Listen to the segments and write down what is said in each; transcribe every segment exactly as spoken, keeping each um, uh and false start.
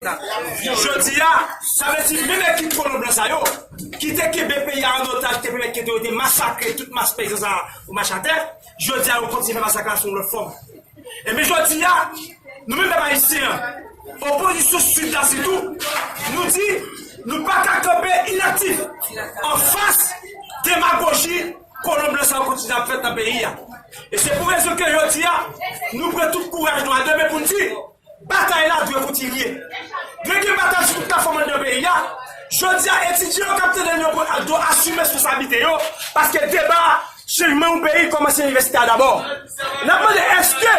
Jodi a, sa vle di menm ekip kolon blan sa yo, ki te kenbe peyi a an otaj, ki te pèmèt ke yo te masakre tout mas peyizan sa a pou mache atè, jodi a yo kontinye fè masak la sou yon lòt fòm. Ebyen jodi a, nou menm pèp ayisyen an, opozisyon Sid la sitou, nou di nou pa ka kanpe inaktif anfas demagoji kolon blan sa yo kontinye ap fèt nan peyi a. E se pou rezon ke jodi a, nou pran tout kouraj nou a de men pou n di, batay la dwe kontinye. Dwe gen batay sou tout platfòm anndan peyi a. Jodi a, etidyan yo k ap tande n yo dwe asime responsablite yo, paske deba chanjman yon peyi kòmanse inivèsite a dabò. N ap mande, èske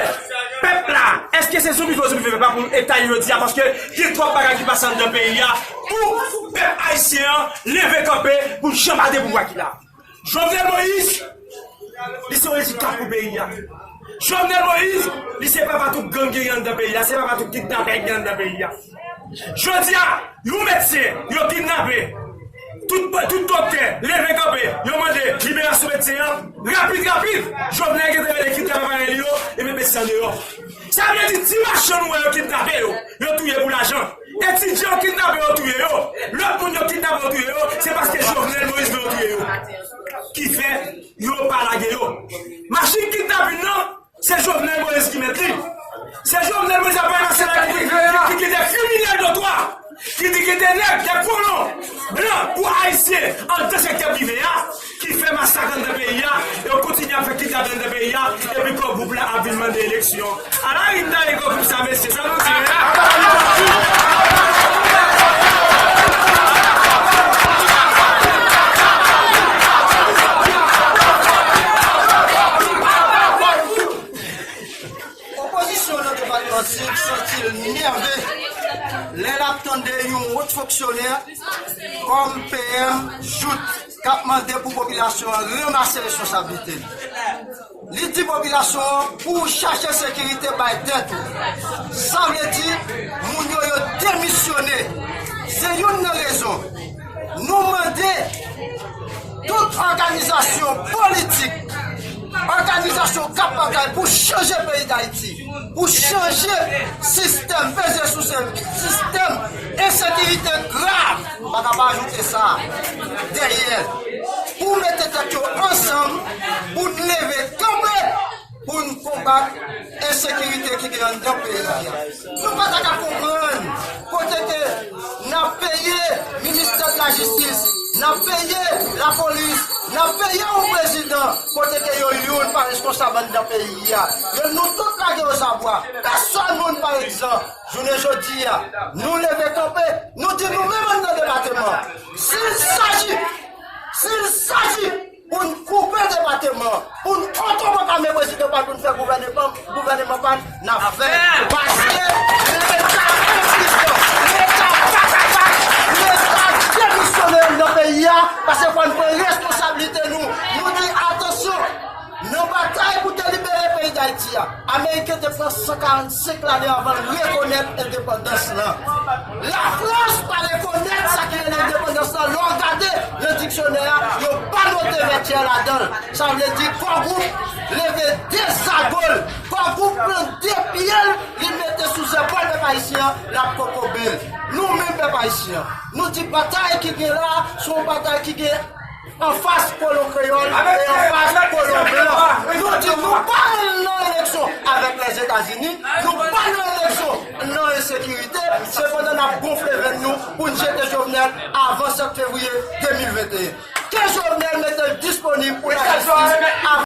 pèp la, èske se zonbi vre, zonbi vre, pa pou eta jodi a, paske gen twòp bagay ki pase anndan peyi a pou pèp ayisyen an leve kanpe pou n janm ade pouvwa ki la. Jovenel Moïse, li se yon andikap pou peyi a. Jovenel Moïse, li se papa tout gang ki gen anndan peyi a, se papa tout kidnapè ki gen anndan peyi a. Jodi a, yon medsen, yo kidnape. Tout, tout doktè, leve kanpe, yo mande liberasyon medsen an, rapid, rapid. Jovenel gentan mete kidnapè parèy li yo, epi medsen an deyò. Sa vle di ti machann ou wè yo kidnape yo, yo touye pou lajan. Etidyan yo kidnape yo touye yo. Lòt moun yo kidnape yo touye yo, se paske Jovenel Moïse vle yo touye yo. Ki fè yo pa lage yo. Machin kidnapin nan, se Jovenel Moïse ki mèt li. Se Jovenel Moïse avèk Nasyonal ki, ki, ki, ki te kriminèl notwa, ki te, ki te nèg, de kolon blan pou ayisyen anndan sektè prive a, ki fè masak anndan peyi a, e yo kontinye ap fè kidnapin anndan peyi a, epi kò gwoup la ap vin mande eleksyon. Ala ri m ta ye kò gwoup sa, mesye, sa nou di, Opozisyon nan depatman Sid santi l nève lè l ap tande yon wot fonksyonè kòm P M jout k ap mande pou popilasyon an ranmase responsablite l. Li di popilasyon an pou w chache sekirite bay tèt ou. Sa vle di, moun yo, yo demisyone. Se youn nan rezon. Nou mande tout òganizasyon politik, òganizasyon k ap batay pou chanje peyi Dayiti, pou chanje sistèm peze souse, sistèm ensekirite grav, m pa ka pa ajoute sa dèyè, pou mete tèt yo ansanm, pou n leve kanpe, pou n konbat ensekirite ki gen anndan peyi a. Nou pa ta ka konprann kote ke n ap peye ministè de la jistis, n ap peye lapolis, n ap peye yon prezidan, kote ke yo youn pa responsab anndan peyi a. Yo, nou tout lage yo zabwa. Pèsòn moun pa egzanp. Jounen jodi a, nou leve kanpe, nou di nou menm anndan depatman, si l saji, si l saji pou n koupe depatman, pou n otoprokame prezidan pa n, pou n fè gouvèneman, gouvèneman pa n, n ap fè l. Paske Leta enpwisan, Leta pa kapab, Leta demisyone nan peyi a, paske fò n pran responsablite nou. Nou di, atansyon, nan batay pou delibere peyi Dayiti a, Ameriken te pran san karannsenk lane avan l rekonèt endepandans lan. Lafrans pa rekonèt sa ki rele endepandans lan. Lè w gade nan diksyonè a, yo pa note Vètyè ladan l. Sa vle di kò gwoup leve dezagò l. Kò gwoup pran de pye l, li mete sou zepòl pèp ayisyen an, l ap kokobe l. Nou menm pèp ayisyen an, nou di batay ki gen la, se yon batay ki gen anfas kolon kreyòl e anfas kolon blan. Nou di nou pa nan eleksyon avèk Lèzetazini, nou pa nan eleksyon nan ensekirite, sepandan n ap gonfle venn nou pou n jete Jovenel avan sèt fevriye de mil venteyen. Ke Jovenel mete l disponib pou lajistis,